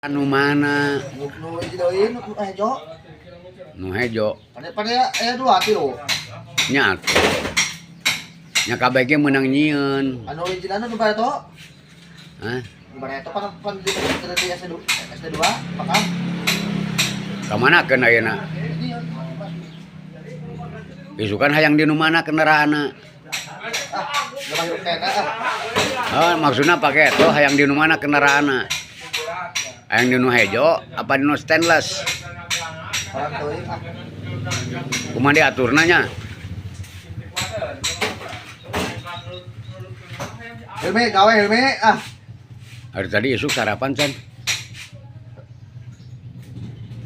Anu mana? Nu nu hiji deui nu nu hejo. Nu hejo. Pada pada aya dua tilu. Nya atuh. Nya kabeh ge meunang nyieun. Anu hiji nu bareto. Hah? Nu bareto pan pan di di SD 2 SD 2 pakam. Ka manakeun ayeuna? Isukan hayang di nu mana kendaraanna? Ah, lumayan kena ah. Oh, maksudna pake itu hayang di nu mana kendaraanna? Hayang di nu hejo apa di nu stainless? Orang teuing ah. Kumaha diaturna nya? Hilmi gawe Hilmi ah. Hari tadi isuk sarapan can.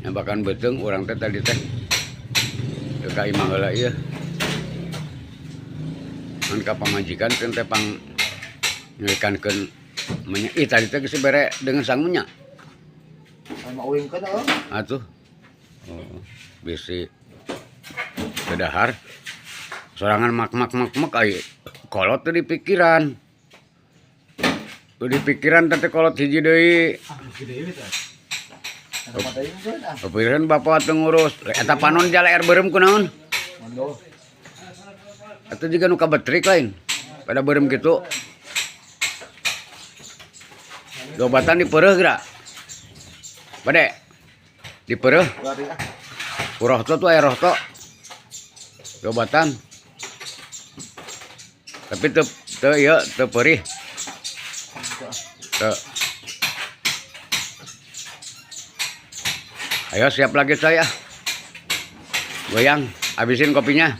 Ya bahkan beuteung urang teh tadi teh. Teu ka imah heula ieu. Ngan ka pamajikan keun teh pang nyerikankeun menya. Ih tadi teh geus bere dengan sangunya. Sama uingkeun heuh. Atuh. Oh, bisi teu dahar. Sorangan mak mak mak mak ai kolot teu di pikiran. Teu di pikiran teh kolot hiji deui. Sama teuingkeun ah. Kepikiran bapak teu ngurus. Eta panon jala air beureum kunaon? Mondo. Eta juga nu kabetrik lain. Pada beureum kitu. Diobatan dipeureuh geura. Bade. Dipeureuh. Berarti ah. Ku rohto tuh aya rohto. Diobatan. Tapi teu teu ieu teu perih. Teu. Ayo siap lagi saya. Goyang, habisin kopinya.